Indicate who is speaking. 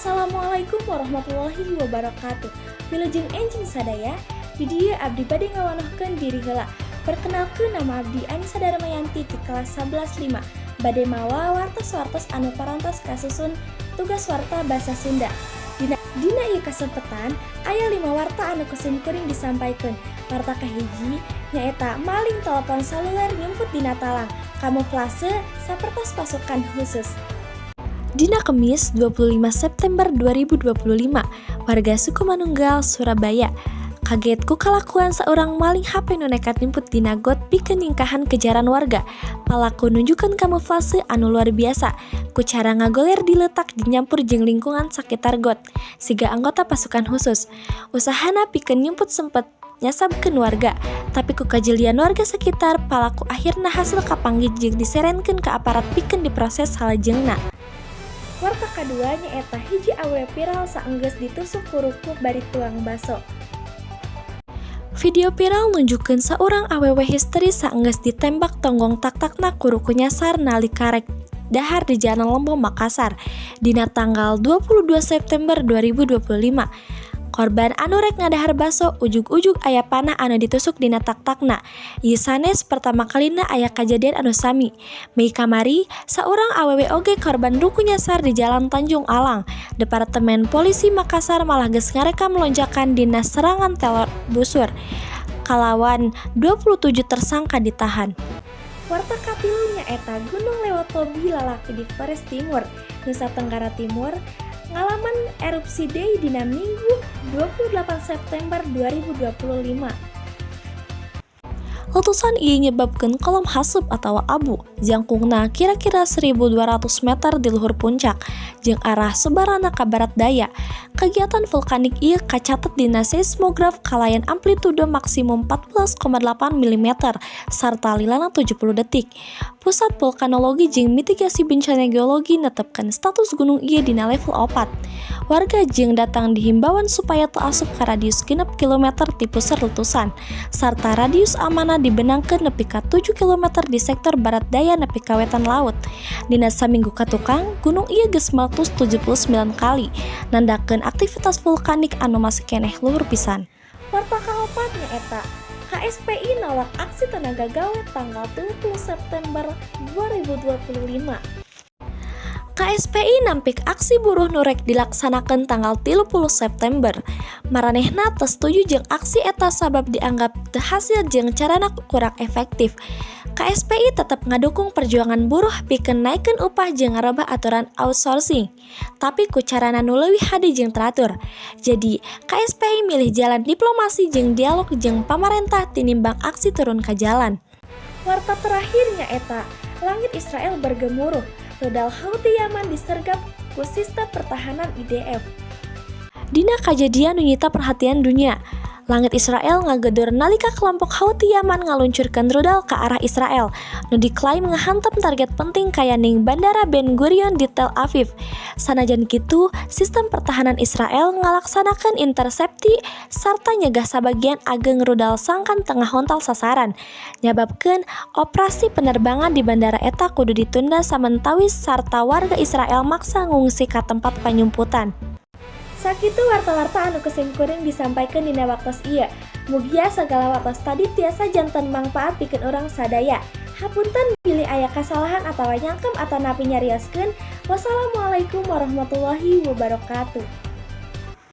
Speaker 1: Assalamualaikum warahmatullahi wabarakatuh. Wilujeng enjing sadaya, di dieu abdi bade ngawanohkeun diri heula. Perkenalkeun, nama abdi Anissa Darmayanti ti kelas 11.5. Bade mawa wartos-wartos anu parantos kasusun tugas warta bahasa Sunda. Dina ieu kasempetan aya 5 warta anu ku simkuring disampaikeun. Warta kahiji nyaeta maling telepon seluler nyumput dina talang, kamuflase sapertos pasukan khusus. Dina Kemis 25 September 2025, warga Sukomanunggal, Surabaya kaget ku kalakuan seorang maling HP nu nekat nyumput dina got pikeun nyingkahan kejaran warga. Palaku nunjukkeun kamuflase anu luar biasa ku cara ngagoler diletak dinyampur jeung lingkungan sakitar got siga anggota pasukan khusus. Usahana pikeun nyumput sempet nyasabkeun warga, tapi ku kajelian warga sekitar palaku akhirna hasil kapanggih jeung diserenkeun ke aparat pikeun diproses salajengna. Warta kadua nyaeta hiji awewe viral saenggeus ditusuk ku ruku bari tuang baso. Video viral nunjukkeun saurang awewe histeris saenggeus ditembak tonggong taktakna ku ruku nyasar nalika rek dahar di Jalan Lembo, Makassar, dina tanggal 22 September 2025. Korban anu rek ngadahar baso ujug-ujug aya panah anu ditusuk dina taktakna. Ieu sanes pertama kalina aya kajadian anu sami. Mei kamari, saurang awewe oge korban ruku nyasar di Jalan Tanjung Alang. Departemen Polisi Makassar malah geus ngarekam lonjakan dina serangan teror busur, kalawan 27 tersangka ditahan. Warta katilu nyaeta Gunung Lewotobi Lalaki di Flores Timur, Nusa Tenggara Timur, ngalaman erupsi deui dina Minggu 28 September 2025. Letusan ieu nyebabkeun kolom haseup atawa abu jangkungna kira-kira 1200 meter di luhur puncak jeung arah sebaranna ka barat daya. Kegiatan vulkanik ieu kacatet dina seismograf kalayan amplitudo maksimum 14,8 mm sarta lilana 70 detik. Pusat Vulkanologi jeung Mitigasi Bencana Geologi netepkeun status gunung ieu dina level 4. Warga jeung datang dihimbauan supaya teu asup ka radius 6 km ti puseur letusan, sarta radius amanna dibenangkeun nepi ka 7 km di sektor barat daya nepi ka wetan laut. Dina saminggu katukang, gunung ieu geus meletus 79 kali, nandakeun aktivitas vulkanik anu masih keneh luhur pisan. Warta kaopat nyaeta KSPI nolak aksi tenaga gawe tanggal 30 September 2025. KSPI nampik aksi buruh nu rek dilaksanakeun tanggal 30 September. Maranehna teu setuju jeung aksi eta sabab dianggap teu hasil jeung carana kurang efektif. KSPI tetep ngadukung perjuangan buruh pikeun naikkeun upah jeung ngarobah aturan outsourcing, tapi ku carana nu leuwih hade jeung teratur. Jadi, KSPI milih jalan diplomasi jeung dialog jeung pamarentah tinimbang aksi turun ka jalan. Warta terakhir nyaeta langit Israel bergemuruh, rudal Houthi Yaman disergap ku sistem pertahanan IDF. Dina kajadian nu nyita perhatian dunia, langit Israel ngagedur nalika kelompok Houthi Yaman ngaluncurkeun rudal ke arah Israel, nu diklaim ngahantam target penting kayaning Bandara Ben Gurion di Tel Aviv. Sanajan kitu, sistem pertahanan Israel ngalaksanakeun intersepsi sarta nyegah sabagian ageng rudal sangkan teu ngahontal sasaran, nyababkeun operasi penerbangan di bandara eta kudu ditunda samentawis sarta warga Israel maksa ngungsi ka tempat panyumputan. Sakitu warta-warta anu ku simkuring disampaikan dina waktos ieu. Mugia segala wartos tadi tiasa janten mangpaat pikeun urang sadaya. Hapunten bilih aya kasalahan atawa nyangkem atanapi nyarioskeun. Wassalamualaikum warahmatullahi wabarakatuh.